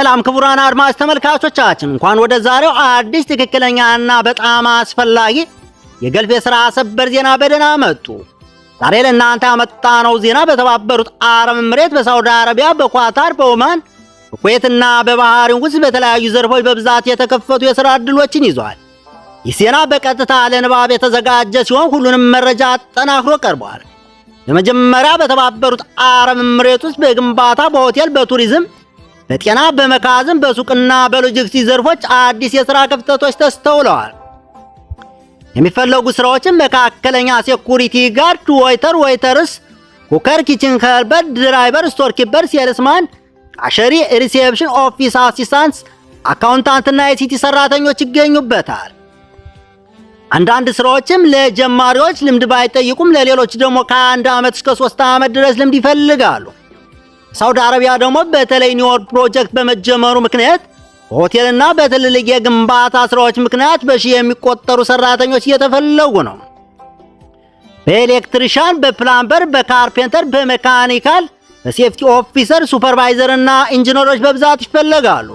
ሰላም ክቡራን አድማጭ ተመልካቾቻችን፣ እንኳን ወደ ዛሬው አዲስ፣ ትክክለኛና በጣም አስፈላጊ የገልፍ የሥራ ሰበር ዜና በደህና መጡ። ዛሬ ለእናንተ ያመጣነው ዜና በተባበሩት አረብ ኤምሬት፣ በሳውዲ አረቢያ፣ በኳታር፣ በኦማን፣ በኩዌትና በባህሪን ውስጥ በተለያዩ ዘርፎች በብዛት የተከፈቱ የሥራ ዕድሎችን ይዟል። ይህ ዜና በቀጥታ ለንባብ የተዘጋጀ ሲሆን ሁሉንም መረጃ አጠናክሮ ቀርቧል። በመጀመሪያ በተባበሩት አረብ ኤምሬት ውስጥ በግንባታ፣ በሆቴል፣ በቱሪዝም፣ በጤና፣ በመጋዘን፣ በሱቅና በሎጂስቲክስ ዘርፎች አዲስ የሥራ ክፍተቶች ተስተውለዋል። የሚፈለጉ ስራዎችን መካከለኛ security guard፣ waiter፣ waitress፣ cooker፣ kitchen helper፣ driver፣ storekeeper፣ salesman፣ cashier፣ reception፣ office assistant፣ accountant ና የ IT ሰራተኞች ይገኙበታል። አንዳንድ ስራዎችም ለጀማሪዎች ልምድ ባይጠይቁም ለሌሎች ደግሞ ከ1 ዓመት እስከ 3 ዓመት ድረስ ልምድ ይፈልጋሉ። ሳውዲ አረቢያ ደግሞ በተለይ ኒዮም ፕሮጀክት በመጀመሩ ምክንያት በሆቴልና በትልልቅ የግንባታ ስራዎች ምክንያት በሺህ የሚቆጠሩ ሰራተኞች እየተፈለጉ ነው። በ electrician፣ በ plumber፣ በ carpenter፣ በ mechanical፣ በ safety officer፣ supervisor እና ኢንጂነሮች በብዛት ይፈለጋሉ።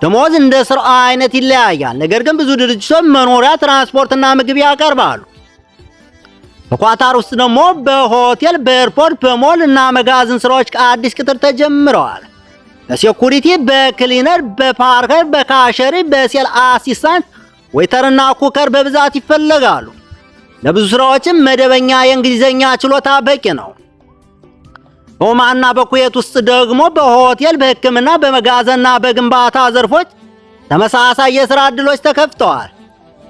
ደሞዝ እንደ ስራው አይነት ይለያያል። ነገር ግን ብዙ ድርጅቶች መኖሪያ፣ ትራንስፖርትና ምግብ ያቀርባሉ። በኳታር ውስጥ ደግሞ በሆቴል፣ በ airport፣ በሞል እና መጋዘን ስራዎች አዲስ ቅጥር ተጀምረዋል። በ security፣ በ cleaner፣ በ packer፣ በ cashier፣ በ sale assistant፣ waiter ና cooker በብዛት ይፈለጋሉ። ለብዙ ስራዎችም መደበኛ የእንግሊዝኛ ችሎታ በቂ ነው። በኦማንና በኩዌት ውስጥ ደግሞ በሆቴል፣ በሕክምና፣ በመጋዘንና በግንባታ ዘርፎች ተመሳሳይ የሥራ ዕድሎች ተከፍተዋል።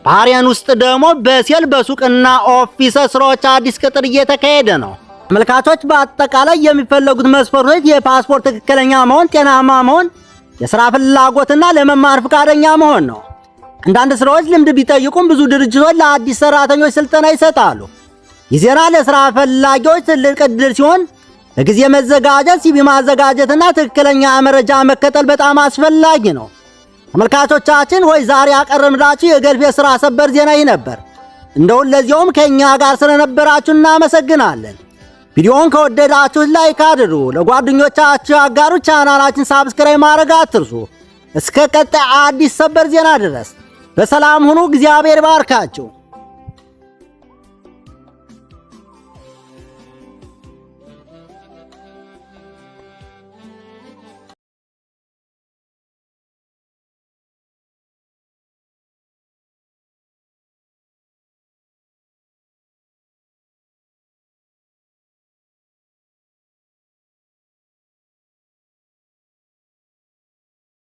ባህሬን ውስጥ ደግሞ በ sale፣ በሱቅና office ስራዎች አዲስ ቅጥር እየተካሄደ ነው። አመልካቾች በአጠቃላይ የሚፈለጉት መስፈርቶች የፓስፖርት ትክክለኛ መሆን፣ ጤናማ መሆን፣ የሥራ ፍላጎትና ለመማር ፈቃደኛ መሆን ነው። አንዳንድ ስራዎች ልምድ ቢጠይቁም ብዙ ድርጅቶች ለአዲስ ሰራተኞች ስልጠና ይሰጣሉ። ይህ ዜና ለሥራ ፈላጊዎች ትልቅ ዕድል ሲሆን በጊዜ መዘጋጀት፣ CV ማዘጋጀትና ትክክለኛ መረጃ መከተል በጣም አስፈላጊ ነው። ተመልካቾቻችን ሆይ፣ ዛሬ ያቀረብንላችሁ የገልፍ የሥራ ሰበር ዜና ይህ ነበር። እንደው ለዚያውም ከእኛ ጋር ስለነበራችሁ እናመሰግናለን። ቪዲዮውን ከወደዳችሁት like አድርጉ፣ ለጓደኞቻችሁ አጋሩ፣ ቻናላችን subscribe ማድረግ አትርሱ። እስከ ቀጣይ አዲስ ሰበር ዜና ድረስ በሰላም ሁኑ። እግዚአብሔር ይባርካችሁ።